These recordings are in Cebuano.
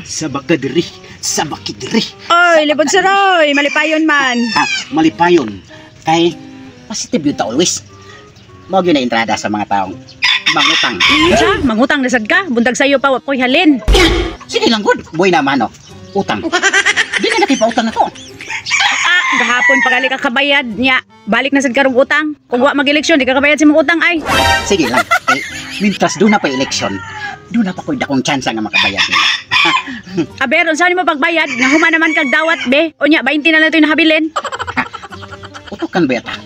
Sa bakadiri, sa bakidiri. Oy, libod suroy, malipayon man. Ha, malipayon. Kay, positive yun ta always. Mao gyud na entrada sa mga taong mangutang. Siya, mangutang na sad ka. Buntag sayo pa, wa ko'y halin. Sige lang gud, buhay naman no. Utang. Di na nakipautang ako. Ah, gahapon pagali ka kabayad niya. Balik na sad karong utang. Kung wa mag-eleksyon, di ka kabayad sa imong utang ay. Sige lang. Kay, mintras doon na pa eleksyon, doon na pa ko'y dakong tsansa nga makabayad nila. Aber, unsa nimo pagbayad? Nga human naman kag dawat be. Unya 20 na lang ito'y nahabilin. Utokan ba yata?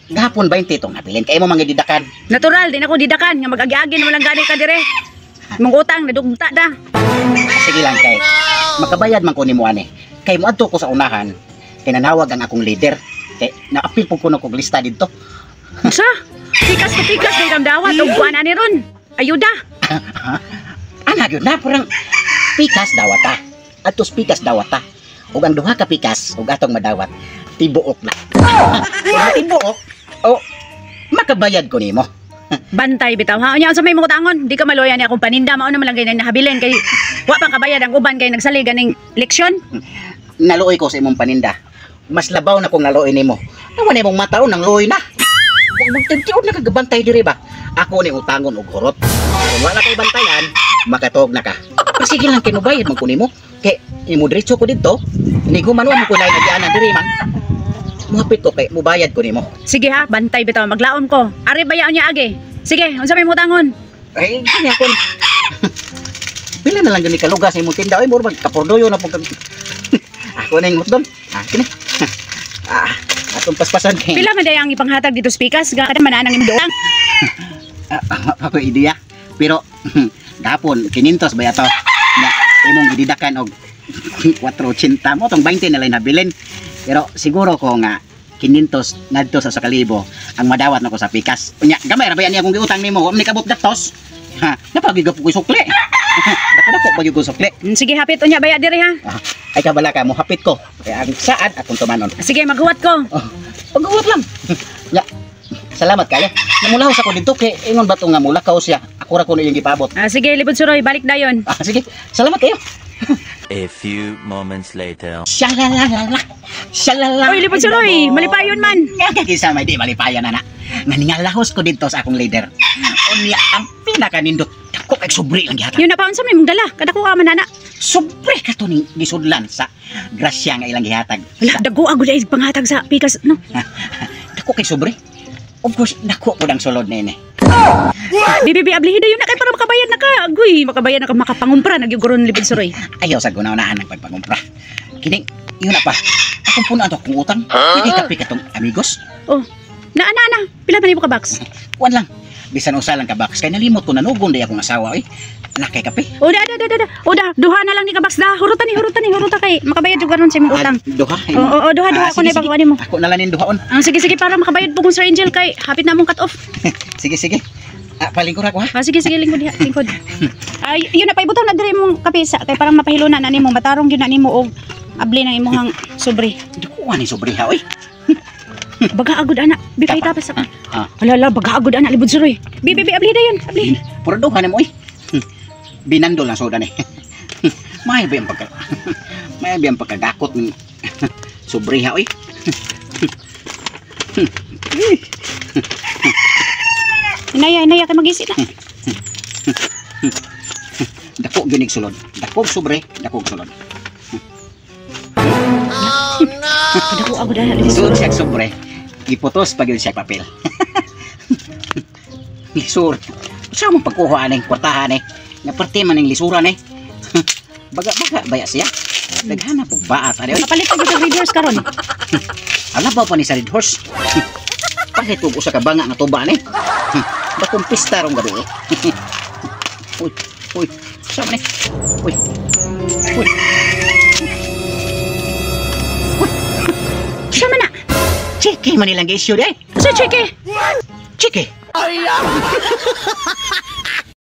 Gahapon 20 itong nabilin. Kaya mo mga didakan. Natural, di na ko didakan nga mag-agi-agi na walang gani ka dire. Imong utang nadugta da. Sige lang kay makabayad man ko nimo ani. Kay moadto ko sa unahan, kay nanawag ang akong leader. Kay naapil po ko na kog lista didto. Unsa? Pikas ko pikas kay kang dawat ug kuan ani ron. Ayuda. Ana gyud na parang pikas dawata. Atos pikas dawata. Ug ang duha ka pikas ug atong madawat, tibuok na. Ug tibuok, o makabayad ko nimo. Bantay bitaw ha. Unya unsa may imong utangon? Di ka maluya ni akong paninda mao naman lang gay nahabilin kay wa pang kabayad ang uban kay nagsali ganing leksyon. Naluoy ko sa imong paninda. Mas labaw na kung naluoy nimo. Nawa na imong mataon nang luoy na. Magtintiod na kagabantay diri ba? Ako ni utangon og hurot. Kung wala kay bantayan, makatuog na ka. Pero sige lang kay mobayad man ko nimo. Kay imo diretso ko didto. Niguman wa mo ko lain agianan diri man. Muhapit ko kay mubayad ko nimo. Sige ha, bantay bitaw maglaom ko. Ari bayaon niya agi. Sige, unsa may imong utangon? Ay, kini ako. Pila na lang gani kalugas sa imong tinda oy, murag kapurdoyo na pud kag. Ako na yung hotdog. Ah, kini. Ah, atong paspasan kay. Pila man day ang ipanghatag dito sa pikas? Ga man ang imong utang. Ah, ah, ako ideya. Pero gahapon 500 ba yato na imong gididakan og 480 mo tong 20 na lang nabilin. Pero siguro ko nga 500 ngadto sa 1,000 ang madawat nako sa pikas. Unya gamay ra ba ni akong giutang nimo? Wa man ni kabot gatos. Ha, napagigap ko sukli. Dako pag ko sukli. Sige, hapit unya baya diri ha. Ah, ay kabala ka mo hapit ko. Kaya ang saad akong tumanon. Sige, maghuwat ko. Oh, paghuwat lang. Ya. Salamat kayo. Namulahos ako dito kay ingon ba to nga mulakaw siya. Ako ra kuno yung gipabot. Ah, sige, libod suroy, balik dayon. Ah, sige. Salamat kayo. A few moments later. Shalalala. Shalala. Oy, libod suroy, malipayon man. Nga kisa may di malipayon na. Nga ningalahos ko dito sa akong leader. Unya ang pinakanindot. Dako kay sobre lang gihatag. Yun na pa unsa may imong dala? Kadako ka man ana. Sobre ka to ning gisudlan sa grasya nga ilang gihatag. Wala, dago agud ay panghatag sa pikas no. Dako kay sobre. Of course, dako po ang sulod nini. Bibi, ablihi dayon na kay para makabayad na ka. Agoy, makabayad na ka makapangumpra na gyud ron libod suroy. Ayaw sa gunaw-naan ng pagpangumpra. Kining, yun na pa. Akong puno ato akong utang. Pwede kape ka tong amigos. Oh. Na ana ana, pila man nimo ka box? Kuan lang. Bisan usa lang ka box. Kay nalimot ko nanugon day akong asawa. Eh. Nakay kape. O da da da da. O da, duha na lang ni ka box da. Huruta ni, huruta ni, huruta kay makabayad jud karon sa imong utang. Ah, duha. Oo, oo, duha, duha. Ah, Ako na sige, sige. ipakuha nimo. Ako na lang ning duhaon. Ang sige sige para makabayad po kung Sir Angel kay hapit na among cut off. Sige, sige. Ah, palingkor ako ha. Ah, sige sige, lingkod diha, lingkod. Ay, yun na paibutang na diri imong kape sa kay parang mapahilo na nimo, matarong gyud na nimo og abli ng imong sobre. Dukuan ni sobre ha oy. Baga agud ana, bi kay tapas sa. Ah. Ala ala, baga agud ana libod suroy. Bi bi bi abli dayon, abli. Puro duha na mo oy. Binandol ang soda ni. May ba ang pagka May ba ang pagkagakot ng sobre ha oy. Inaya, inaya kay magisi na. Dako gyud ning sulod. Dako og sobre, dako og sulod. Dako agud ana libod Lisod suroy. siya sobre. Giputos pa gyud siya papel. Lisur. Sa mong pagkuha aning kwartahan eh. Nga parte man ning lisuran eh. Baga-baga baya siya. Daghan og baat ani. Kapalit og Red Horse karon. Ala ba pa ni sa Red Horse? Palit og usa ka banga nga tuba ni. Bakong pista rong gabi eh. Uy, uy, sa man ni? Uy. Uy. Siya man na. Chiki man nilang gi-issue di. Sa cheke. Chiki.